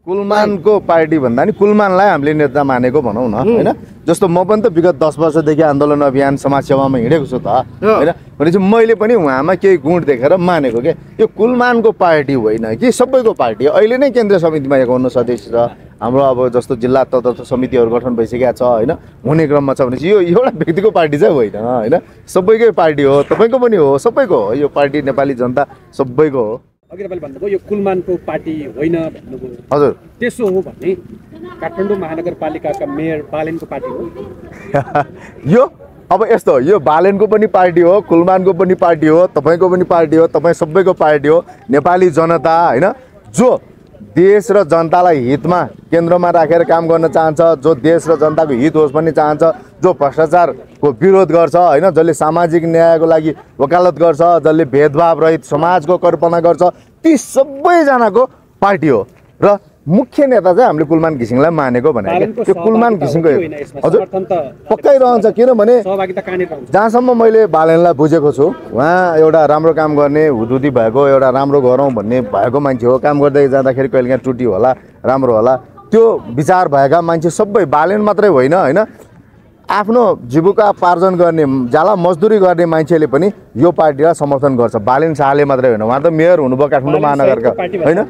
कुलमानको party भन्दा नि कुलमानलाई हामीले नेता मानेको भनौँ न हैन। जस्तो म पनि त विगत 10 वर्षदेखि आन्दोलन अभियान समाजसेवामा हिँडेको छु त हैन। भनेपछि मैले पनि उहाँमा केही गुण देखेर मानेको के यो कुलमानको पार्टी होइन कि सबैको पार्टी हो। अहिले नै केन्द्रीय समितिमा 51 सदस्य छ हाम्रो। अब जस्तो जिल्ला तत्त्व समितिहरू गठन भइसकेको छ हैन, हुने क्रममा छ। भनेपछि यो एउटा व्यक्तिको पार्टी चाहिँ होइन हैन, सबैकै पार्टी हो, तपाईँको पनि हो, सबैको हो यो पार्टी। नेपाली जनता सबैको हो। अघि तपाईँले भन्नुभयो यो कुलमानको पार्टी होइन भन्नुभयो। हजुर, त्यसो हो भने काठमाडौँ महानगरपालिकाका मेयर बालेनको पार्टी हो यो? अब यस्तो हो, यो बालेनको पनि पार्टी हो, कुलमानको पनि पार्टी हो, तपाईँको पनि पार्टी हो, तपाईँ सबैको पार्टी हो। नेपाली जनता हैन जो देश र जनतालाई हितमा केन्द्रमा राखेर काम गर्न चाहन्छ, जो देश र जनताको हित होस् भन्ने चाहन्छ, जो भ्रष्टाचारको विरोध गर्छ हैन, जसले सामाजिक न्यायको लागि वकालत गर्छ, जसले भेदभाव रहित समाजको कल्पना गर्छ, ती सबैजनाको पार्टी हो। र मुख्य नेता चाहिँ हामीले कुलमान घिसिङलाई मानेको भनेको त्यो कुलमान घिसिङको हजुर पक्कै रहन्छ। किनभने जहाँसम्म मैले बालेनलाई बुझेको छु, उहाँ एउटा राम्रो काम गर्ने हुदुदी भएको, एउटा राम्रो गरौँ भन्ने भएको मान्छे हो। काम गर्दै जाँदाखेरि कहिले काहीँ त्रुटि होला, राम्रो होला, त्यो विचार भएका मान्छे सबै। बालेन मात्रै होइन हैन, आफ्नो जीविका पार्जन गर्ने जाला मजदुरी गर्ने मान्छेले पनि यो पार्टीलाई समर्थन गर्छ। बालेन शाहले मात्रै होइन, उहाँ त मेयर हुनुभयो काठमाडौँ महानगरका हैन।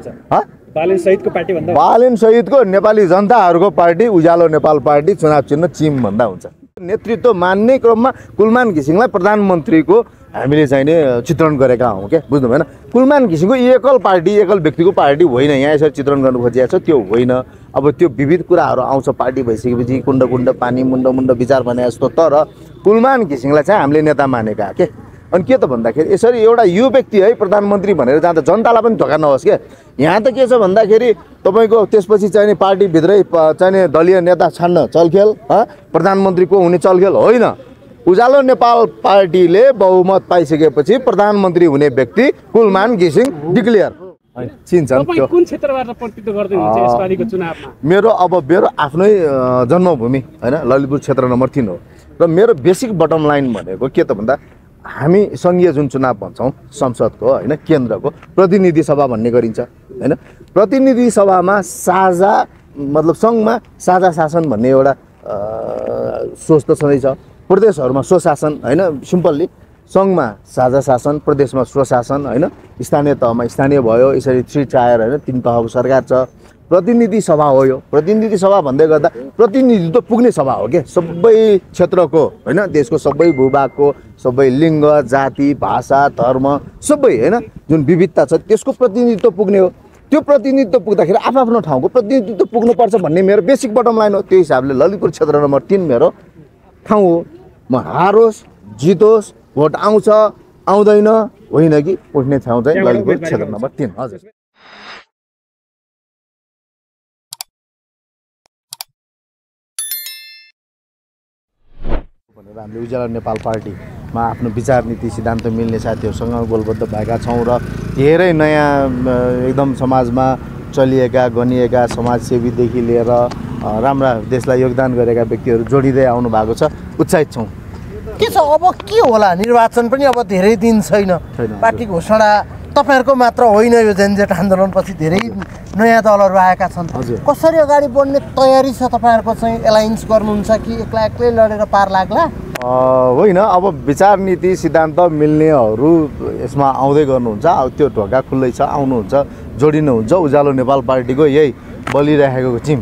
बालेन सहितको नेपाली जनताहरूको पार्टी उज्यालो नेपाल पार्टी, चुनाव चिन्ह चिम भन्दा हुन्छ। नेतृत्व मान्ने क्रममा कुलमान घिसिङलाई प्रधानमन्त्रीको हामीले चाहिने चित्रण गरेका हौँ के, बुझ्नु भएन? कुलमान घिसिङको एकल पार्टी, एकल व्यक्तिको पार्टी होइन। यहाँ यसरी चित्रण गर्नु खोजिएको छ त्यो होइन। अब त्यो विविध कुराहरू आउँछ पार्टी भइसकेपछि, कुण्ड कुण्ड पानी मुण्ड मुण्ड विचार भने जस्तो। तर कुलमान घिसिङलाई चाहिँ हामीले नेता मानेका के। अनि के त भन्दाखेरि यसरी एउटा यो व्यक्ति है प्रधानमन्त्री भनेर जाँदा जनतालाई पनि धोका नहोस् क्या। यहाँ त के छ भन्दाखेरि तपाईँको त्यसपछि चाहिने पार्टीभित्रै चाहिने दलीय नेता छान्न चलखेल, प्रधानमन्त्रीको हुने चलखेल होइन। उज्यालो नेपाल पार्टीले बहुमत पाइसकेपछि प्रधानमन्त्री हुने व्यक्ति कुलमान घिसिङ डिक्लेयर चिन्छन्। कुन क्षेत्रबाट प्रतिनिधित्व गर्दै हुनुहुन्छ यसपालिको चुनावमा? मेरो आफ्नै जन्मभूमि हैन, ललितपुर क्षेत्र नम्बर 3 हो। र मेरो बेसिक बटम लाइन भनेको के त भन्दा हामी सङ्घीय जुन चुनाव भन्छौँ संसदको हैन, केन्द्रको प्रतिनिधि सभा भन्ने गरिन्छ हैन। प्रतिनिधि सभामा साझा मतलब सङ्घमा साझा शासन भन्ने एउटा सोच त छँदैछ। प्रदेशहरूमा स्वशासन हैन, सिम्पल्ली सङ्घमा साझा शासन, प्रदेशमा स्वशासन हैन, स्थानीय तहमा स्थानीय भयो। यसरी 3 टायर हैन, 3 तहको सरकार छ। प्रतिनिधि सभा हो यो। प्रतिनिधि सभा भन्दै गर्दा प्रतिनिधित्व पुग्ने सभा हो के, सबै क्षेत्रको हैन, देशको सबै भूभागको, सबै लिङ्ग जाति भाषा धर्म सबै हैन जुन विविधता छ त्यसको प्रतिनिधित्व पुग्ने हो। त्यो प्रतिनिधित्व पुग्दाखेरि आफ्नो ठाउँको प्रतिनिधित्व पुग्नुपर्छ भन्ने मेरो बेसिक बटम लाइन हो। त्यो हिसाबले ललितपुर क्षेत्र नम्बर 3 मेरो ठाउँ हो। म हारोस् जितोस् भोट आउँछ आउँदैन होइन कि उठ्ने ठाउँ चाहिँ ललितपुर क्षेत्र नम्बर 3। हजुर, हामीले उज्यालो नेपाल पार्टीमा आफ्नो विचार नीति सिद्धान्त मिल्ने साथीहरूसँग गोलबद्ध भएका छौँ र धेरै नयाँ एकदम समाजमा चलिएका गनिएका समाजसेवीदेखि लिएर राम्रा देशलाई योगदान गरेका व्यक्तिहरू जोडिँदै आउनु भएको छ। उत्साहित छौँ। के छ अब के होला? निर्वाचन पनि अब धेरै दिन छैन। पार्टी घोषणा तपाईँहरूको मात्र होइन, यो जनजेट आन्दोलनपछि धेरै नयाँ दलहरू आएका छन्। कसरी अगाडि बढ्ने तयारी छ तपाईँहरूको? चाहिँ एलायन्स गर्नुहुन्छ कि एक्लै एक्लै लडेर पार लाग्ला? होइन, अब विचार नीति सिद्धान्त मिल्नेहरू यसमा आउँदै गर्नुहुन्छ। अब त्यो ढोका खुल्लै छ, आउनुहुन्छ, जोडिनुहुन्छ। उज्यालो नेपाल पार्टीको यही बलिरहेको चिम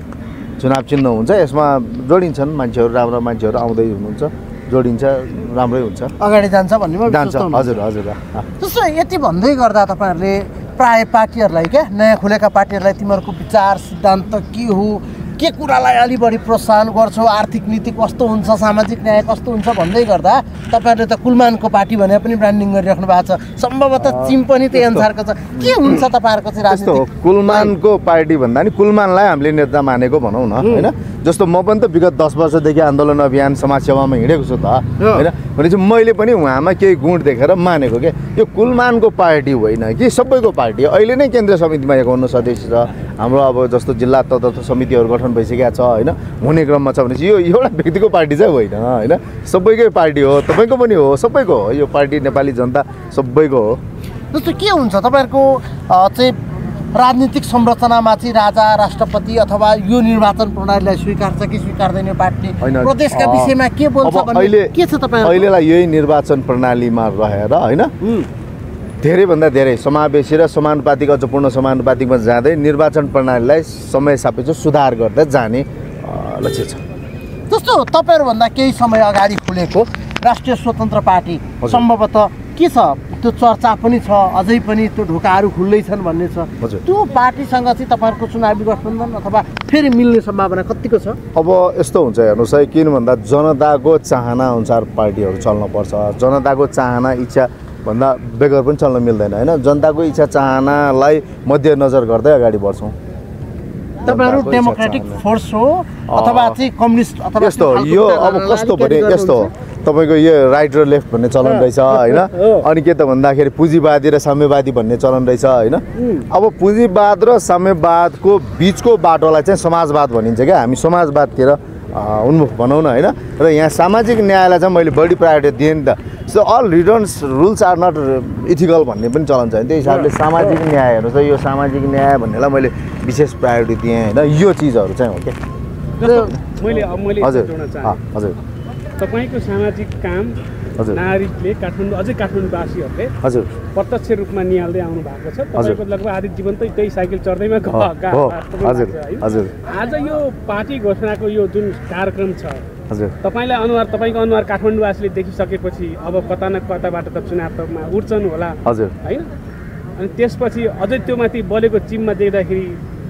चुनाव चिन्ह हुन्छ, यसमा जोडिन्छन् मान्छेहरू, राम्रा मान्छेहरू आउँदै हुनुहुन्छ, जोडिन्छ, राम्रै हुन्छ, अगाडि जान्छ भन्ने जान्छ। हजुर हजुर। जस्तो यति भन्दै गर्दा तपाईँहरूले प्राय पार्टीहरूलाई क्या नयाँ खुलेका पार्टीहरूलाई तिमीहरूको विचार सिद्धान्त के हो, के कुरालाई अलि बढी प्रोत्साहन गर्छौ, आर्थिक नीति कस्तो हुन्छ, सामाजिक न्याय कस्तो हुन्छ भन्दै गर्दा तपाईँहरूले त कुलमानको पार्टी भनेर पनि ब्रान्डिङ गरिराख्नु भएको छ। सम्भवतः चिम पनि त्यही अनुसारको छ। के हुन्छ तपाईँहरूको चाहिँ राजनीति? कुलमानको पार्टी भन्दा नि कुलमानलाई हामीले नेता मानेको भनौँ न हैन। जस्तो म पनि त विगत 10 वर्षदेखि आन्दोलन अभियान समाजसेवामा हिँडेको छु त हैन। भनेपछि मैले पनि उहाँमा केही गुण देखेर मानेको के यो कुलमानको पार्टी होइन कि सबैको पार्टी हो। अहिले नै केन्द्रीय समितिमा 51 सदस्य छ हाम्रो। अब जस्तो जिल्ला तत्त्व समितिहरू गठन भइसकेको छ हैन, हुने क्रममा छ। भनेपछि यो एउटा व्यक्तिको पार्टी चाहिँ होइन हैन, सबैकै पार्टी हो, तपाईँको पनि हो, सबैको हो यो पार्टी। नेपाली जनता सबैको हो। जस्तो के हुन्छ तपाईँहरूको चाहिँ राजनीतिक संरचनामा चाहिँ राजा राष्ट्रपति अथवा यो निर्वाचन प्रणालीलाई स्वीकार्छ कि स्वीकार्दैन पार्टी प्रदेशका विषयमा के बोल्छ भन्ने के छ तपाईहरु अहिलेलाई यही निर्वाचन प्रणालीमा रहेर हैन धेरैभन्दा धेरै समावेशी र समानुपातिक अझ पूर्ण समानुपातिकमा जाँदै निर्वाचन प्रणालीलाई समय सापेक्ष सुधार गर्दै जाने लक्ष्य छ। जस्तो तपाईहरुभन्दा केही समय अगाडि खुलेको राष्ट्रिय स्वतन्त्र पार्टी सम्भवतः के छ त्यो चर्चा पनि छ अझै पनि त्यो ढोकाहरू खुल्लै छन् भन्ने छ। त्यो पार्टीसँग चाहिँ तपाईहरुको चुनावी गठबन्धन अथवा फेरि मिल्ने सम्भावना कतिको छ? अब यस्तो हुन्छ हेर्नुस् है, किन भन्दा जनताको चाहना अनुसार पार्टीहरू चल्न पर्छ। जनताको चाहना इच्छा भन्दा बेगर पनि चल्न मिल्दैन हैन। जनताको इच्छा चाहनालाई मध्यनजर गर्दै अगाडि बढ्छौँ। तपाईहरु डेमोक्रेटिक फोर्स हो अथवा चाहिँ कम्युनिस्ट अथवा यस्तो यो अब कस्तो भने यस्तो तपाईको यो राइट र लेफ्ट भन्ने चलन रहेछ हैन। अनि के त भन्दाखेरि पुँजीवादी र साम्यवादी भन्ने चलन रहेछ हैन। अब पुँजीवाद र साम्यवादको बीचको बाटोलाई चाहिँ समाजवाद भनिन्छ क्या। हामी समाजवादतिर उन्मुख बनाउन हैन। र यहाँ सामाजिक न्यायलाई चाहिँ मैले बढी प्रायोरिटी दिएँ नि त। So all returns rules are not ethical भन्ने पनि चलन छ। त्यही हिसाबले सामाजिक न्यायहरू चाहिँ यो सामाजिक न्याय भन्नेलाई मैले विशेष प्रायोरिटी दिएँ हैन। यो चिजहरू चाहिँ हो क्या। मैले हजुर हजुर तपाईको सामाजिक काम नागरिकले काठमाडौँ अझै काठमाडौँवासीहरूले हजुर प्रत्यक्ष रूपमा निहाल्दै आउनु भएको छ। तपाईको लगभग आधी जीवन त त्यही साइकल चढ्दैमा हजुर हजुर आज यो पार्टी घोषणाको यो जुन कार्यक्रम छ हजुर तपाईको अनुहार काठमाडौँवासीले देखिसकेपछि अब कता न कताबाट त चुनावमा उठ्छन् होला हजुर हैन। अनि त्यसपछि अझै त्यो माथि बलेको चिममा देख्दाखेरि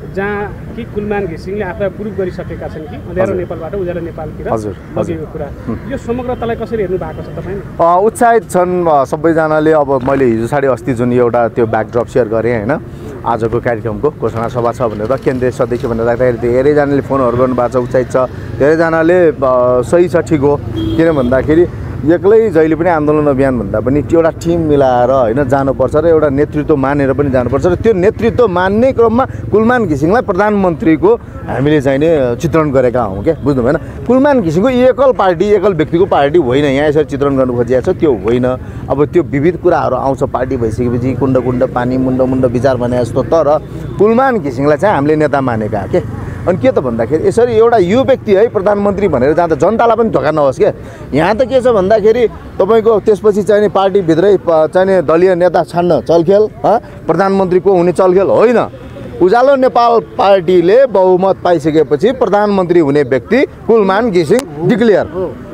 जहाँ कि कुलमान घिसिङले आफूलाई प्रुभ गरिसकेका छन् कि अँध्यारो नेपालबाट उज्यालो नेपालतिर लगेको कुरा यो समग्रतालाई कसरी हेर्नु भएको छ तपाईँ? उत्साहित छन् सबैजनाले। अब मैले हिजो साढे अस्ति जुन एउटा त्यो ब्याकड्रप सेयर गरेँ हैन आजको कार्यक्रमको घोषणा सभा छ भनेर केन्द्रीय सदस्य भनेर राख्दाखेरि धेरैजनाले फोनहरू गर्नुभएको छ, उत्साहित छ। धेरैजनाले सही छ, ठिक हो। किन भन्दाखेरि एक्लै जहिले पनि आन्दोलन अभियान भन्दा पनि एउटा टिम मिलाएर हैन जानुपर्छ र एउटा नेतृत्व मानेर पनि जानुपर्छ। र त्यो नेतृत्व मान्ने क्रममा कुलमान घिसिङलाई प्रधानमन्त्रीको हामीले चाहिँ नि चित्रण गरेका हौँ क्या। बुझ्नु भएन? कुलमान घिसिङको एकल पार्टी एकल व्यक्तिको पार्टी होइन। यहाँ यसरी चित्रण गर्नु खोजिएको छ त्यो होइन। अब त्यो विविध कुराहरू आउँछ पार्टी भइसकेपछि कुण्ड कुण्ड पानी मुण्ड मुण्ड विचार भने जस्तो। तर कुलमान घिसिङलाई चाहिँ हामीले नेता मानेका के। अनि के त भन्दाखेरि यसरी एउटा यो व्यक्ति है प्रधानमन्त्री भनेर जाँदा जनतालाई पनि धोका नहोस् क्या। यहाँ त के छ भन्दाखेरि तपाईँको त्यसपछि चाहिने पार्टीभित्रै चाहिने दलीय नेता छान्न चलखेल प्रधानमन्त्री को हुने चलखेल होइन। उज्यालो नेपाल पार्टीले बहुमत पाइसकेपछि प्रधानमन्त्री हुने व्यक्ति कुलमान घिसिङ डिक्लेयर।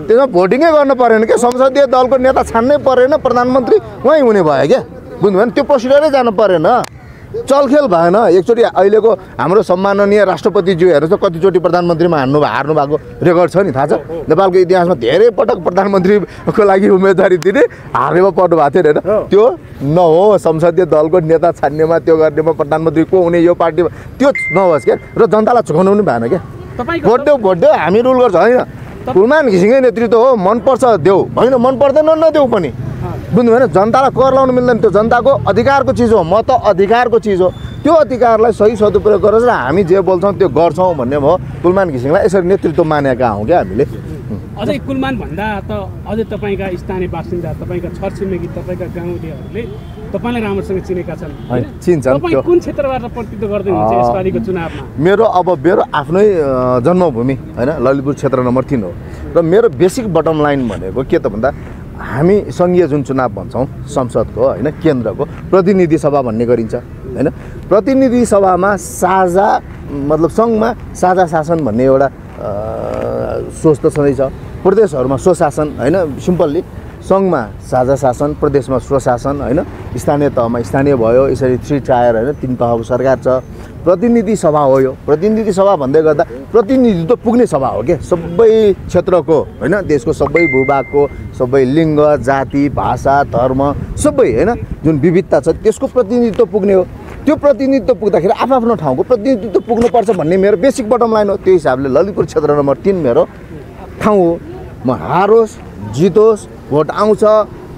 त्यसमा भोटिङै गर्नु परेन क्या। संसदीय दलको नेता छान्नै परेन, प्रधानमन्त्री उहीँ हुने भयो क्या। बुझ्नु भएन? त्यो प्रोसिडरै जानु परेन, चलखेल भएन। एकचोटि अहिलेको हाम्रो सम्माननीय राष्ट्रपतिज्यू हेर्नुहोस् त कतिचोटि प्रधानमन्त्रीमा हार्नु भएको रेकर्ड छ नि, थाहा छ? नेपालको इतिहासमा धेरै पटक प्रधानमन्त्रीको लागि उम्मेदवारी दिने हारेमा पर्नु भएको थियो होइन। त्यो नहो। संसदीय दलको नेता छान्नेमा त्यो गर्नेमा प्रधानमन्त्री को हुने यो पार्टीमा त्यो नहोस् क्या। र जनतालाई चुकाउनु पनि भएन क्या। भोट देऊ हामी रुल गर्छ होइन। कुलमान घिसिङै नेतृत्व हो, मनपर्छ देऊ, होइन मन पर्दैन नदेऊ पनि। बुझ्नु भएन? जनतालाई कर लाउनु मिल्दैन। त्यो जनताको अधिकारको चिज हो, मत अधिकारको चिज हो। त्यो अधिकारलाई सही सदुपयोग गरेर हामी जे बोल्छौँ त्यो गर्छौँ भन्ने भयो। कुलमान घिसिङलाई यसरी नेतृत्व मानेका हौँ क्या हामीले। अझै कुलमान भन्दा त अझै तपाईँका स्थानीय बासिन्दा तपाईँका छरछिमेकी तपाईँका गाउँलेहरूले तपाईँलाई राम्रोसँग चिनेका छन्। चिन्छन्। तपाईँ कुन क्षेत्रबाट प्रतिनिधित्व गर्दै हुनुहुन्छ यसपालिको चुनावमा? मेरो आफ्नै जन्मभूमि होइन ललितपुर क्षेत्र नम्बर 3 हो। र मेरो बेसिक बटम लाइन भनेको के त भन्दा हामी सङ्घीय जुन चुनाव भन्छौँ संसदको होइन केन्द्रको प्रतिनिधि सभा भन्ने गरिन्छ होइन। प्रतिनिधि सभामा साझा मतलब सङ्घमा साझा शासन भन्ने एउटा सोच त छँदैछ। प्रदेशहरूमा स्वशासन होइन। सिम्पल्ली सङ्घमा साझा शासन, प्रदेशमा स्वशासन होइन। स्थानीय तहमा स्थानीय भयो। यसरी 3 टायर होइन 3 तहको सरकार छ। प्रतिनिधि सभा हो यो। प्रतिनिधि सभा भन्दै गर्दा प्रतिनिधित्व पुग्ने सभा हो क्या। सबै क्षेत्रको होइन, देशको सबै भूभागको सबै लिङ्ग जाति भाषा धर्म सबै होइन जुन विविधता छ त्यसको प्रतिनिधित्व पुग्ने हो। त्यो प्रतिनिधित्व पुग्दाखेरि आफ्नो ठाउँको प्रतिनिधित्व पुग्नुपर्छ भन्ने मेरो बेसिक बटम लाइन हो। त्यो हिसाबले ललितपुर क्षेत्र नम्बर 3 मेरो ठाउँ हो। म हारोस् जितोस् भोट आउँछ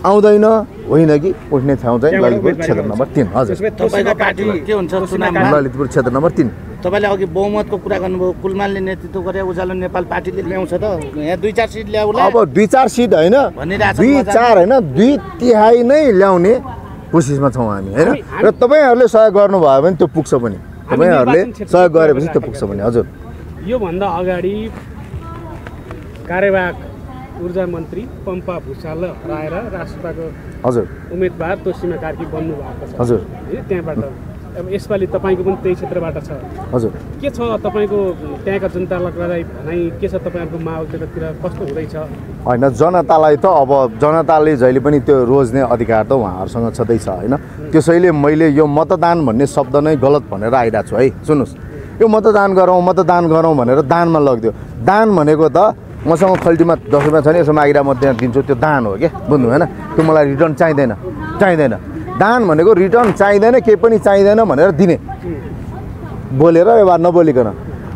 आउँदैन होइन कि उठ्ने ठाउँ चाहिँ ललितपुर क्षेत्र नम्बर 3। हजुर तपाईँको पार्टी के हुन्छ चुनावमा? ललितपुर क्षेत्र नम्बर 3। तपाईँले अघि बहुमतको कुरा गर्नुभयो। कुलमानले नेतृत्व गरे उज्यालो नेपाल पार्टीले ल्याउँछ त यहाँ 2-4 सिट ल्याउला। अब 2-4 सिट होइन, 2-4 होइन 2/3 नै ल्याउने कोसिसमा छौँ हामी होइन र तपाईँहरूले सहयोग गर्नुभयो भने त्यो पुग्छ पनि तपाईँहरूले सहयोग गरेपछि त्यो पुग्छ पनि हजुर योभन्दा अगाडि कार्यवाहक ऊर्जा मन्त्री पम्पा भुषाललाई हराएर राष्ट्रसभाको हजुर उम्मेदवार तोसीमा कार्की बन्नु भएको छ हजुर होइन त्यहाँबाट अब यसपालि तपाईँको पनि त्यही क्षेत्रबाट छ हजुर के छ तपाईँको त्यहाँका जनतालाई भनाइ के छ तपाईँहरूको माहौल त्यतातिर कस्तो हुँदैछ होइन जनतालाई त अब जनताले जहिले पनि त्यो रोज्ने अधिकार त उहाँहरूसँग छँदैछ होइन त्यसैले मैले यो मतदान भन्ने शब्द नै गलत भनेर आइरहेको छु है सुन्नुहोस् यो मतदान गरौँ भनेर दानमा लगिदियो दान भनेको त मसँग खल्टीमा 10 रुपियाँ छ नि यसो मागिरा म त्यहाँ दिन्छु त्यो दान हो क्या बुझ्नु होइन त्यो मलाई रिटर्न चाहिँदैन दान भनेको रिटर्न चाहिँदैन केही पनि चाहिँदैन भनेर दिने बोलेर व्यवहार नबोलिकन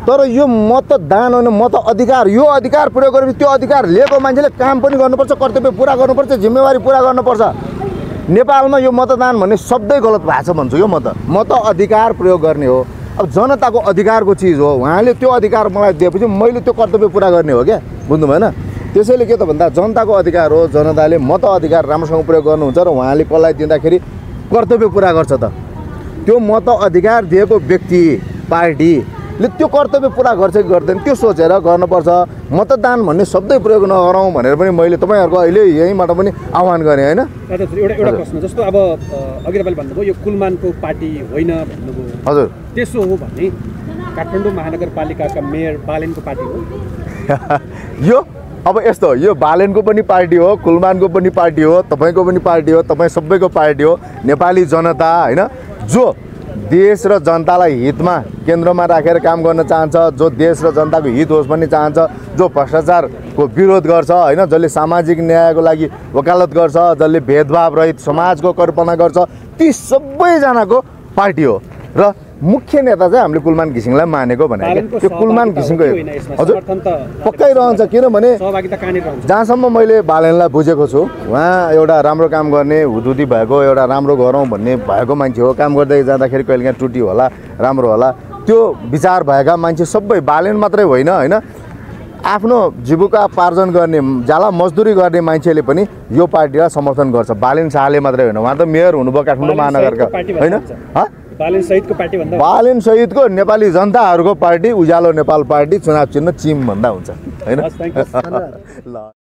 तर यो मतदान होइन मत अधिकार यो अधिकार प्रयोग गरेपछि त्यो अधिकार लिएको मान्छेले काम पनि गर्नुपर्छ कर्तव्य पुरा गर्नुपर्छ जिम्मेवारी पुरा गर्नुपर्छ नेपालमा यो मतदान भन्ने शब्दै गलत भएको छ भन्छु यो मत अधिकार प्रयोग गर्ने हो अब जनताको अधिकारको चिज हो उहाँले त्यो अधिकार मलाई दिएपछि मैले त्यो कर्तव्य पुरा गर्ने हो क्या बुझ्नु भएन त्यसैले के त भन्दा जनताको अधिकार हो जनताले मत अधिकार राम्रोसँग प्रयोग गर्नुहुन्छ र उहाँले कसलाई दिँदाखेरि कर्तव्य पुरा गर्छ त त्यो मत अधिकार दिएको व्यक्ति पार्टीले त्यो कर्तव्य पुरा गर्छ कि गर्दैन त्यो सोचेर गर्नुपर्छ मतदान भन्ने शब्दै प्रयोग नगरौँ भनेर पनि मैले तपाईँहरूको अहिले यहीँबाट पनि आह्वान गरेँ होइन एउटा प्रश्न जस्तो अब अघि तपाईँले भन्नुभयो यो कुलमानको पार्टी होइन भन्नुभयो हजुर त्यसो हो भने काठमाडौँ महानगरपालिकाका मेयर बालेनको पार्टी हो यो अब यस्तो यो बालेनको पनि पार्टी हो कुलमानको पनि पार्टी हो तपाईँको पनि पार्टी हो तपाईँ सबैको पार्टी हो नेपाली जनता होइन जो देश र जनतालाई हितमा केन्द्रमा राखेर काम गर्न चाहन्छ जो देश र जनताको हित होस् भन्ने चाहन्छ जो भ्रष्टाचारको विरोध गर्छ होइन जसले सामाजिक न्यायको लागि वकालत गर्छ जसले भेदभाव रहित समाजको कल्पना गर्छ ती सबैजनाको पार्टी हो र मुख्य नेता चाहिँ हामीले कुलमान घिसिङलाई मानेको भनेको त्यो कुलमान घिसिङको हजुर पक्कै रहन्छ किनभने जहाँसम्म मैले बालेनलाई बुझेको छु उहाँ एउटा राम्रो काम गर्ने हुदुदी भएको एउटा राम्रो गरौँ भन्ने भएको मान्छे हो काम गर्दै जाँदाखेरि कहिलेकाहीँ त्रुटि होला राम्रो होला त्यो विचार भएका मान्छे सबै बालेन मात्रै होइन आफ्नो जीविका पार्जन गर्ने जाला मजदुरी गर्ने मान्छेले पनि यो पार्टीलाई समर्थन गर्छ बालेन शाहले मात्रै होइन उहाँ त मेयर हुनुभयो काठमाडौँ महानगरका होइन बालेन सहितको नेपाली जनताहरूको पार्टी उज्यालो नेपाल पार्टी चुनाव चिन्ह चिम भन्दा हुन्छ होइन ल